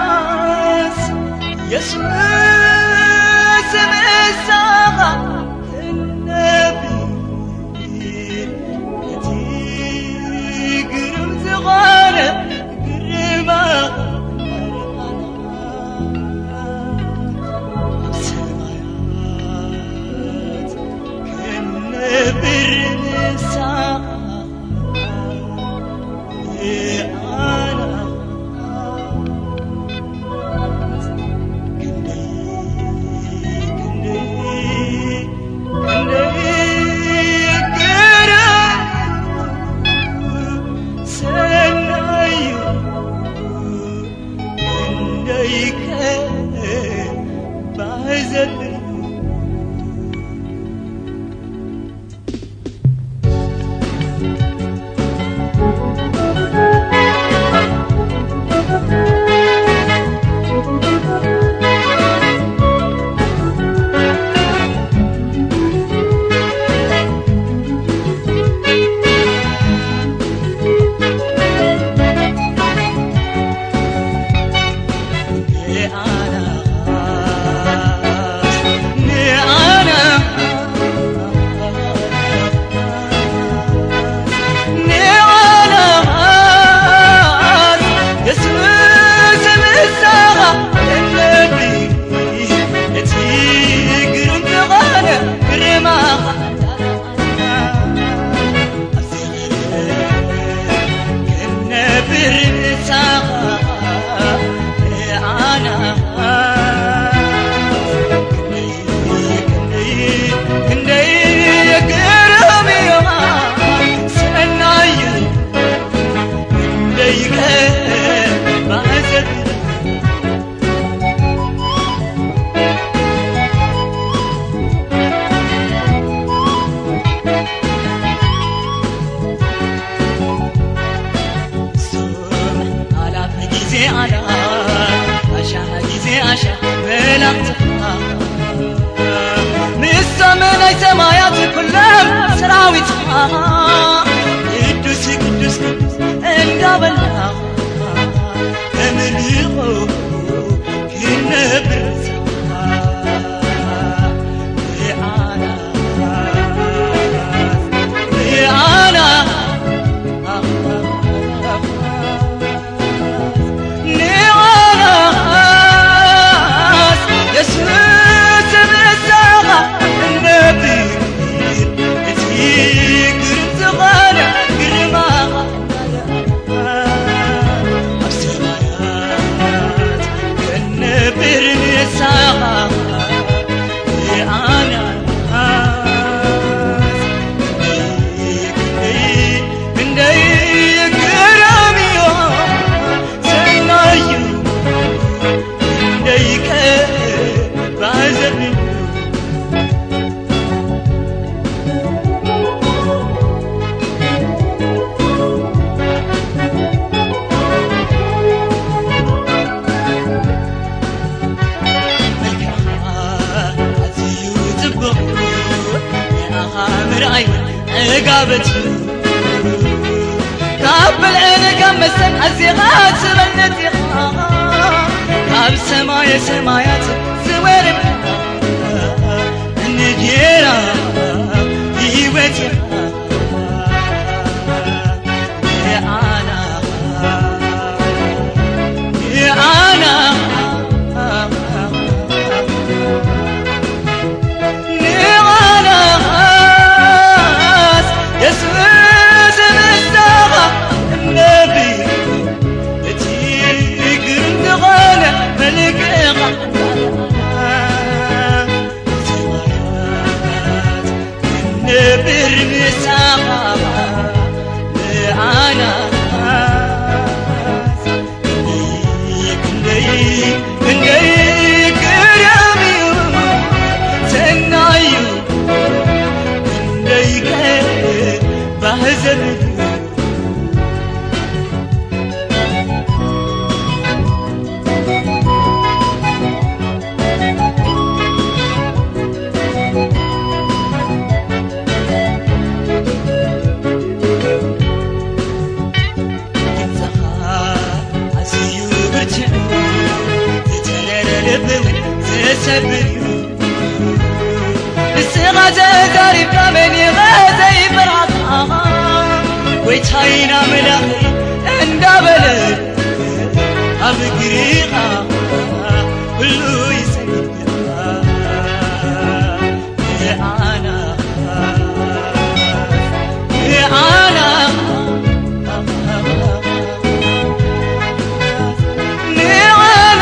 ንዓናስ የሱስ ምሳኻ ክንነብር እቲ ግርም ዝኾነ ግርማ ኣብ ሰማያት ክንነብር ንሳኻ ኣላፍ ግዜ ኣላ ኣሻ ግዜ ኣሻ መላእክትኻ ንሶም ናይ ሰማያት ኩሎም ሰራዊትኻ ቅዱስ ቅዱስ ቅዱስ እንዳበልና እምልኾ ክነብር ንዓና ንዓና ንዓናስ የሱስ ንስኻ እነብር እቲ ግርም ዝኾነ ግርማኻ ኣብ ሰማያት ክንብር ንስኻ ንዓና ክንደይ ግርም እዩ ሰናዩ ክንደይ ከባዘን መልክዕኻ ኣዝዩ ጽቡቕ ንኣኻ ምርኣይ ዕጋበት እዩ ካብ ብልዕን ካብ መስተን ኣዚኻ ትበልጥ ኢኻ ካብ ሰማየ ሰማያት ዝወረድካ እንጌራ ህይወት ኢኻ ንዓና ንዓና ንዓናስ የሱስ ንስኻ እነቢ እቲ ግርም ዝኾነ መልክዕኻ ሰማያት ክንብር ዓይና መላኺ እንዳበለ ኣብ እግሪኻ ኩሉ ይሰግድ። ንዓና፣ ንዓና፣ ንዓና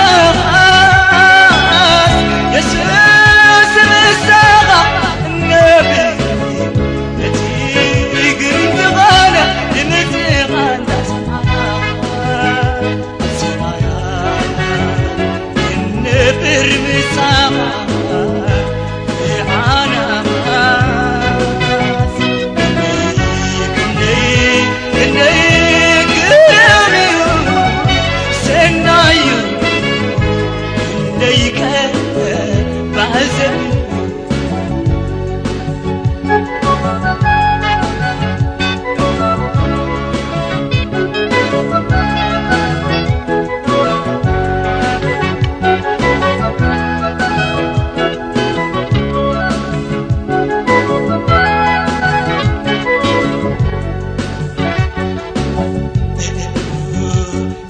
የሱስ ምሳኻ ነቢ እቲ ግርም ዝኾነ ድምፅኻ እንዳሰማዕና ሰማያት ክንፍር ምሳኻ ንዓና ክንደይ፣ ክንደይ፣ ክንደይ ግርም እዩ፣ ሰናይ እዩ፣ ክንደይ ከ ባዘን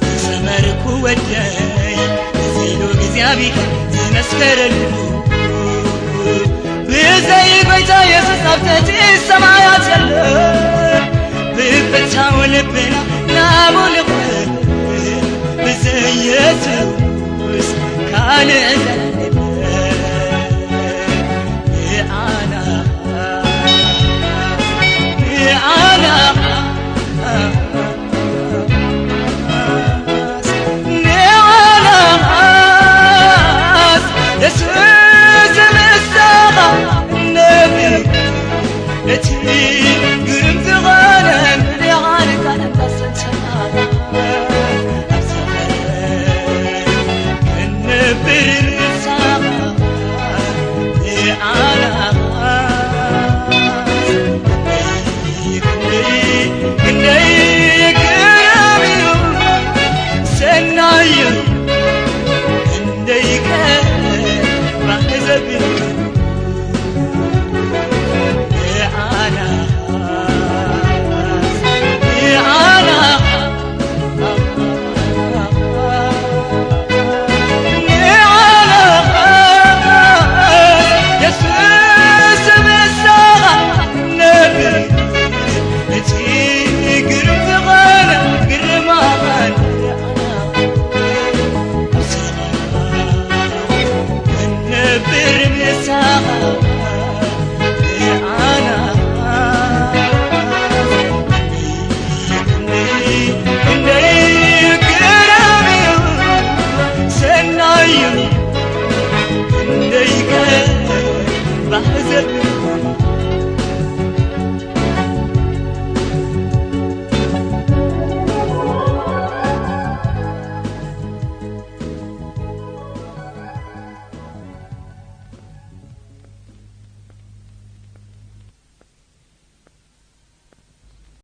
ዝሰመርኩ ወደይ፣ እዚ ሉ እግዚኣብሔር ዝመስከረሉ፣ ብዘይ ጎይታ የሱስ ኣብ ትሕቲ ሰማያት የለን። ብፍታው ልብና ናብኡ ንኹን፣ ብዘይ የሱስ ካልእ ዘለን። ንዓና፣ ንዓና ንዓናስ የሱስ ምሳኻ ነቢ እቲ